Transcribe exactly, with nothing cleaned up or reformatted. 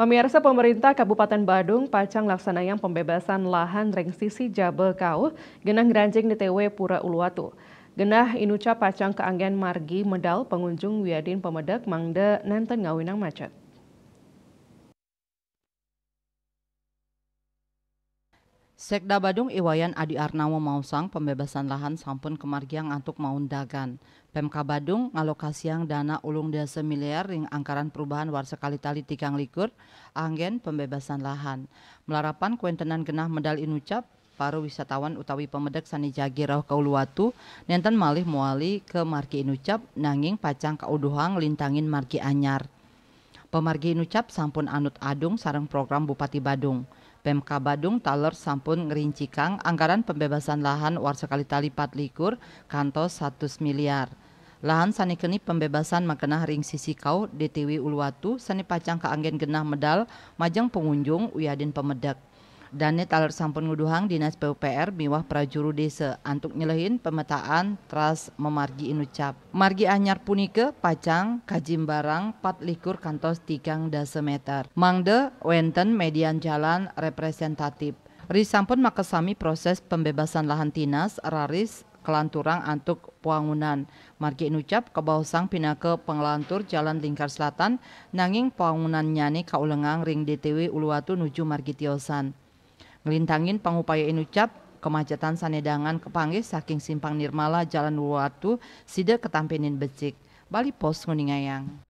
Pamirsa, pemerintah Kabupaten Badung pacang laksanayang pembebasan lahan ring sisi jaba kauh genah ngranjing D T W Pura Uluwatu. Genah inucap pacang kaanggen margi medal pangunjung wiadin pamedek mangda nenten ngawinang macet. Sekda Badung I Wayan Adi Arnawa maosang pembebasan lahan sampun kamargiang antuk maun dagan. Pemkab Badung ngalokasiang dana ulung dasa miliar ring anggaran perubahan warsa kalih tali tigang likur anggen pembebasan lahan. Malarapan kawentenan genah medal inucap, para wisatawan utawi pamedek sane jagi rauh ka Uluwatu nenten malih mawali ka margi inucap, nanging pacang kauduhang nglintangin margi anyar. Pamargi inucap sampun anut adung sareng program Bupati Badung. Pemkab Badung taler sampun ngrincikang anggaran pembebasan lahan warsa kalih tali pat likur kantos satus miliar. Lahan sane keni pembebasan magenah ring sisi kauh D T W Uluwatu sane pacang kaanggen genah medal majeng pangunjung wiadin pamedek. Dane taler sampun nguduhang Dinas P U P R miwah prajuru desa antuk nyelehin pemetaan teras mamargi inucap. Margi anyar punika pacang kajimbarang pat likur kantos tigang dasa meter. Mangda wenten median jalan representatif. Risampun makasami proses pembebasan lahan tinas, raris kalanturang antuk pawangunan. Margi inucap kabaosang pinaka panglantur Jalan Lingkar Selatan, nanging pawangunannyane kaulengang ring D T W Uluwatu nuju margi tiosan. Nglintangin pangupaya inucap, kemacetan sane dangan kapanggih saking Simpang Nirmala Jalan Uluwatu sida katampinin becik. Bali Post nguningayang.